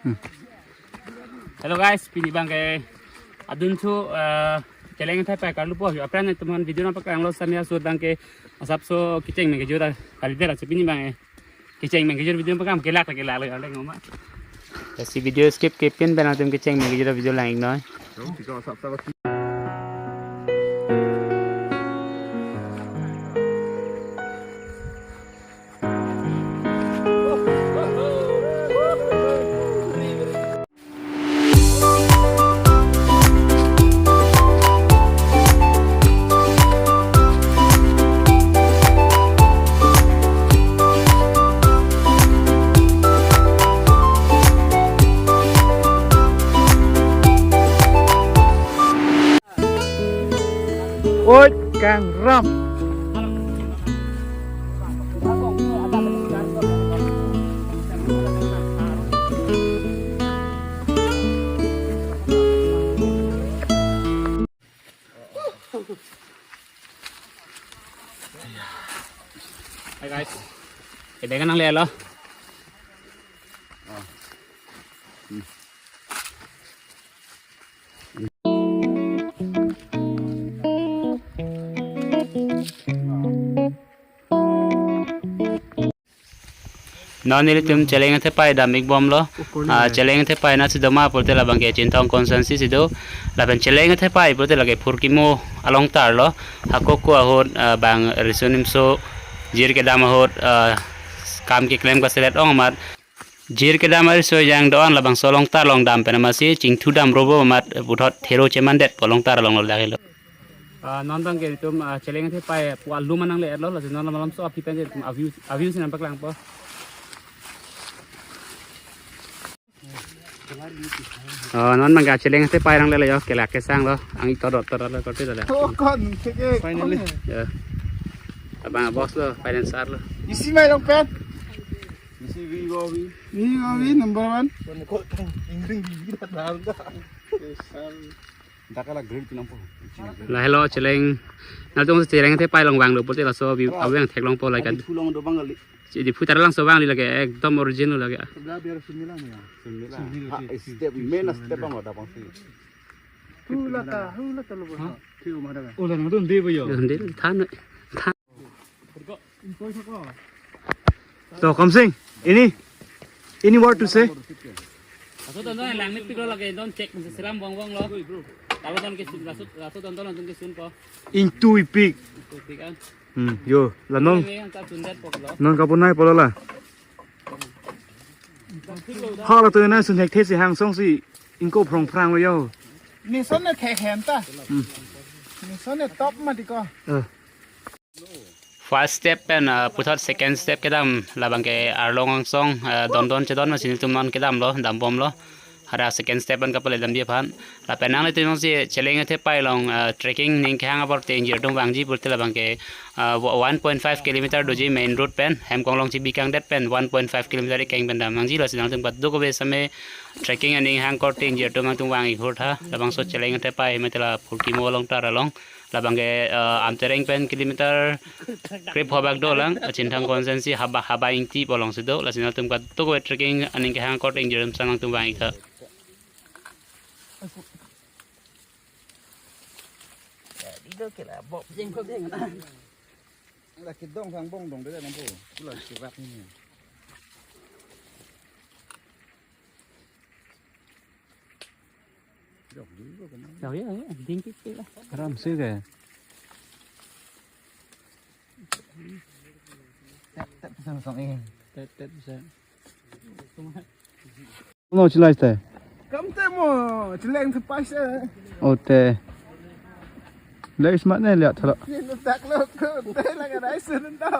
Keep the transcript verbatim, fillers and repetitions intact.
Hello guys, pini abangke adun thu, eh, Cheleng Thepei karlupo. Aphrang nangtumphan video nangpaklanglo, samya sut abangke asapso kecheng meng kejut ta kalidet, laso pini abangke kecheng meng kejut video paklang, kelak kelak lo, arleng oma. Lasi video skip kepin pen nangtum kecheng meng kejut video lang-iknoi. Oi, Kang Ram. Hi guys. Kedeng nanglelo. Non nelitum Cheleng Thepei dam-ikbomlo. Ah, Cheleng Thepei nasi doma pulote labangke Chinthong constituency si do. Lapen Cheleng Thepei pulote lake Phurkimo along tarlo. Hako ko ahut, ah, bang riso nimso jir kedam ahut, ah, kam keklem kaselet ong amat. Jir kedam ariso jang do-an labangso along tar along dam pen amatsi chingthu dam robo amat puthot thero chemandetpo along tar along lo, dak helo. Ah, non abangke itum, ah, Cheleng Thepei pu alum anang le-etlo, laso non alam so aphi pen itum a-view, a-view si nangpaklangpo. Oh, non abangke Cheleng Thepei nanglelo yo, kelak kesang lo, ang ito dot dot lo, korte lo. Oh, kon, keke, finally. Kon. Ya. Abang boss lo, financer lo. Isi mai long pen. Isi V O V. V O V number one. Kon ko ingring di di dalam dah. Dakala green pinampo. Lahelo Cheleng. Nangtum Cheleng Thepei along vanglo pulote laso view, ah, abang theklongpo lake. Adi thu along do bang kali. Di phu ta langso vangli lake ekdom original lake. Sebelah biar sembilan ya. Sembilan. Sembilan. Ha, step, main step abang ada bang si. Hula ta, hula ta lo. Ha? Tiu mana kan? Oh, lang dun di ba yo. Dun di than. Than. To, Kamsing, any, any word to say? Laso don don langmepiklo lake, don check selam bong bong lo. Laso don ke, laso, laso don don langdun kesunpo. Ingtuipik. Ingtuipik an. Hmm, yo, la non. Ini yang tak sundet pok lo. Non kapunai polo la. Hala to na sun hek thesi hang song si ingko phrong phrang lo yo. Ni son ne thek hem ta. Hmm. Ni son ne top ma di ko. Eh. First step pen, ah, puthot second step kedam labangke arlong angsong, ah, don don chedon masi nelitum non kedamlo, dambomlo. Hara second step pen kapale damji aphan. Lapen nanglitum si Cheleng Thepei along, ah, trekking ning kehang apor te ingjir atum vangji pulote labangke, ah, one point five kilometer doji main road pen, hem konglong chibi kangdet pen one point five kilometer ikeng pen dam nangji, lasi nangtum kadokave same trekking aning hang korte ingjir atum nangtum vang-ik hur tha, labangso Cheleng Thepei mate la Phurkimo along tar along. Labangke, eh, Amtereng pen kilometer krepho bak dolang, Chinthong constituency Haba, Haba Ingti pu along si do, lasi nangtum kadokave trekking aning kehang korte ingjir atum same nangtum vang-ik tha. Di do kela bok jeng ko jeng na. Lake dong kang bong dong de nang bo. Pula si rak ni. Jok dulu ko na. Jauh ya, ya, dingkit ke lah. Ram si ke. Tep tep sang sang eh. Tep tep sang. No chilai te. Kam te mo, Cheleng Thepei se. O te. Le ismat ne lihat thala. Ni tak lo ko, te lagi rai sun to.